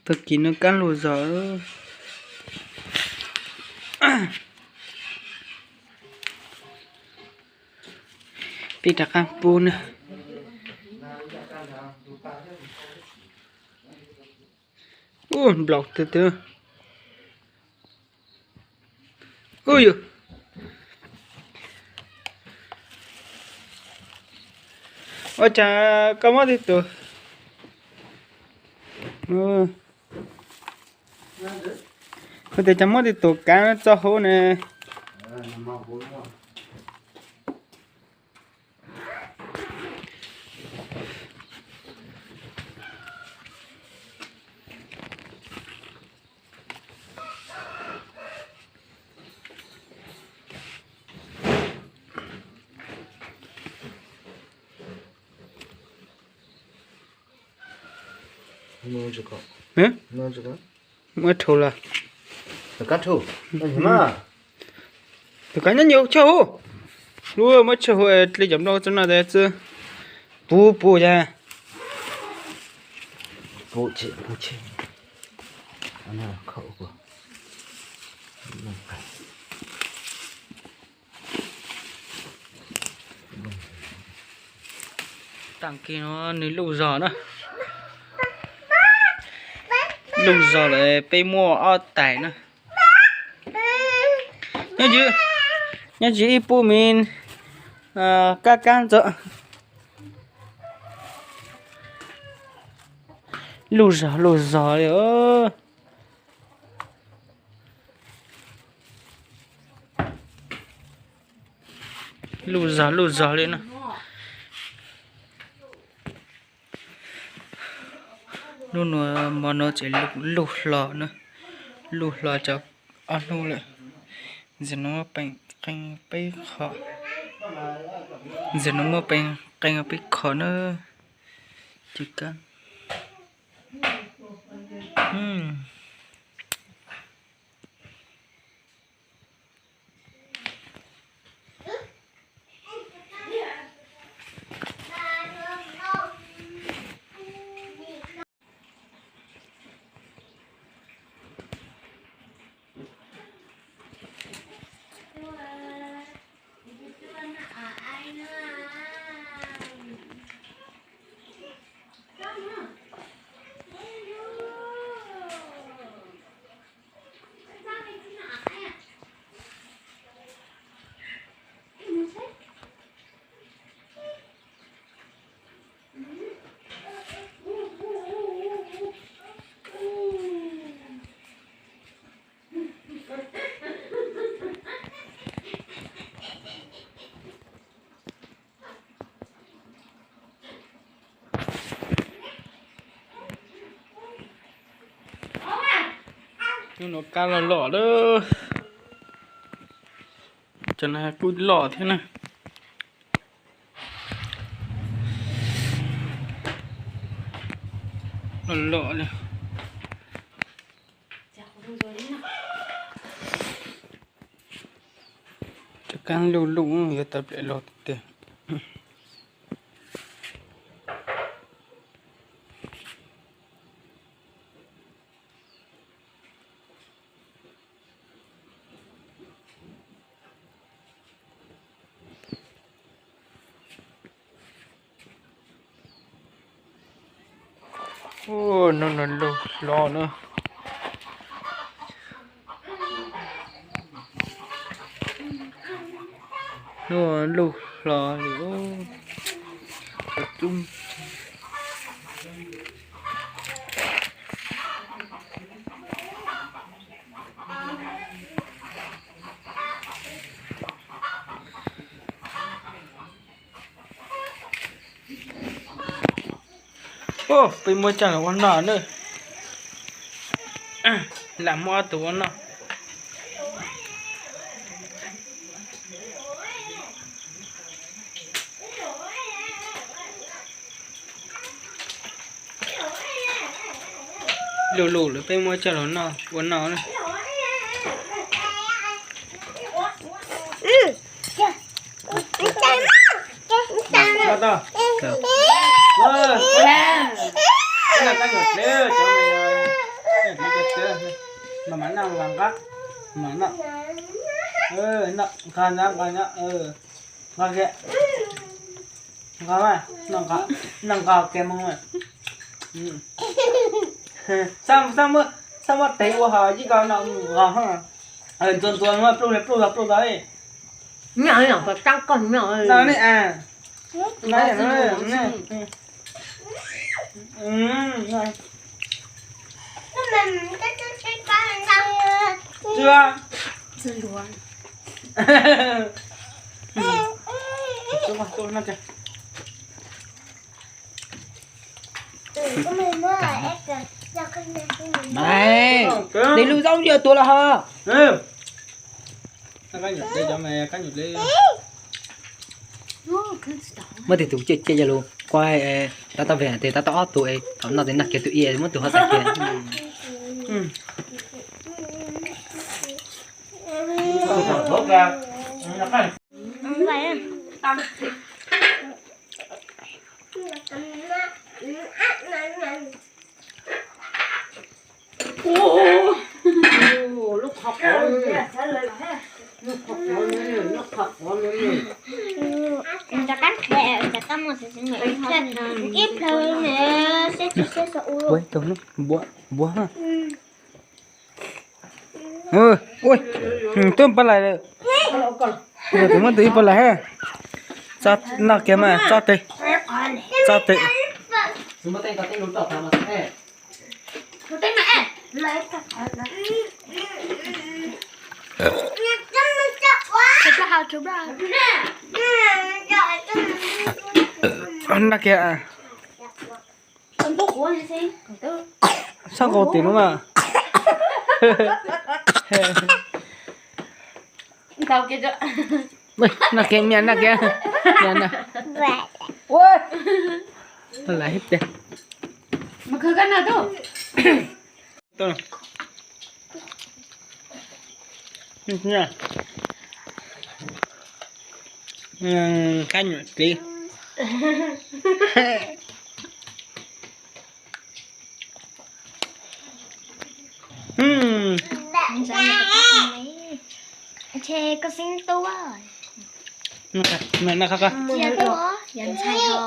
Tag kis no kab lug zog. Peb rov qab pub na. Ub, nplaum twg twg. Ub yus. Ua cas koj muab tib tug, kuv tias cas muab tib tug kav txoj hauv ne. Muab rhau lawm. Tus kav nyob nyuam tsawg huv. Lub muab tsawg huv dle cov nplooj txoj no tes txwb. Puv puv yag. Tag kis no nws luj zog na. Luj zog lawm peb muab ob tais na. Nyob tsis ib pub me kab kab ntxo. Luj zog luj zog li. Luj zog luj zog li no. Hnub no mov no ces luj hlo na, luj hlo tau ob hnub lawm. Ntxim no muaj qee peb qho, ntxim no muaj qee peb qho na. Ces kab. Hnub no kab los loj lawm, cov no kuj loj thiab na. Loj loj li. Cov kab luj luj yuav tawm plaws los tiag. Hnub no luj hlo na. Hnub no luj hlo li. Ub, peb muab coj los ua noj na. Lam muab ob tug ua noj. Luj luj lawm peb muab coj los noj ua noj na. Mas mam noj nqa nqa, mam noj, nqa nqa nqa nqa, nqa kiag, nqa mas, noj nqa kiag moo mas. Xab muab, xab muab tes ua ho yij ko noj nqa, ntxuag ntxuag pluj pluj pluj pluj li. Ua, tes lub zaub yog tuag los ho. Muab tes tus ciaj ciaj coj lug kuaj, tab tom veg tes tab tom ob tug es thaum noj tes noj kiag tus ib muab tus ho txais kiag. Ib plhaw, nbuab, nbuab. Ua, twb pab lais lawm. Tus muab tus ib pab lais ha. Tso noj kiag mas, tso tes, tso tes. Noj kiag. Txhob nqus tim no mas. Noj kiag, noj kiag, noj kiag. Lawm tiag. Kab nyuam txiv. Ntshe koj xeeb tub. Cia tuaj, yog ntxhais ho.